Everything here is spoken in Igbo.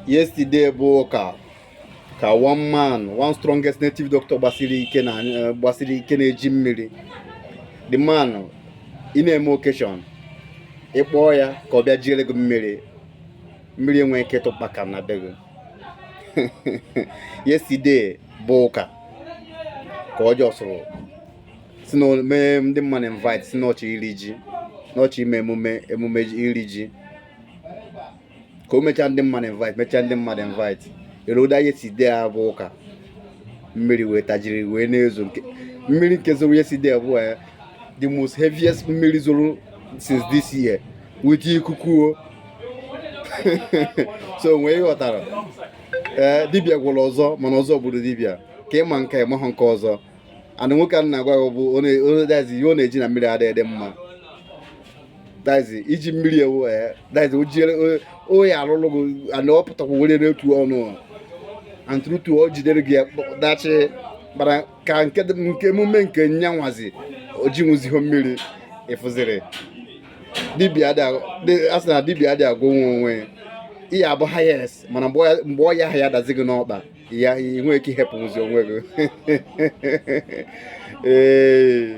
Yesterday bụ ụka ka one man, one strongest native doctor gbasiri ike na gbasiri ike na-eji mmiri. The man, ị na-eme occasion, ịkpọọ ya ka ọ bịa jiere gị mmiri, mmiri enweghị ike ịtụkpa ka na be gị. Yesterday bụ ụka ka ọ jọsụrụ si na mee ndị mmadụ invite, si na ọ chọ iri ji, na ọ chọ ime emume iri ji, ka o mechaa ndị mmadụ invite, mechaa ndị mmadụ invite eroda. Yesterday a bụ ụka, mmiri wee tajiri wee na-ezo. Nke mmiri nke zoro yesterday bụ the most heaviest mmiri zoro since this year with ikuku o. So nwee ịghọtara, ee, dibịa gwụrụ ọzọ, mana ọzọ gburu dibịa ka ịma nke ịmahụ nke ọzọ. And nwoke a na-agwa gị bụ dazi ihe ọ na-eji na mmiri adịghị dị mma, dazi iji mmiri ewu, ee, dazi o jiere o ya alụlụ gị, and ọ pụtakwa were n'otu ọnụ and true o jidere gị ya dachi bara ka nke emume nke nyanwazi o ji nwụziho mmiri ịfụziri dibịa a sị na dibịa adị agwụ onwe ihe abụ highest, mana mgbe ọ ya ahụ ya dazi gị n'ọkpa ya, ị nwee ike ihepụzi onwe gị. Ee.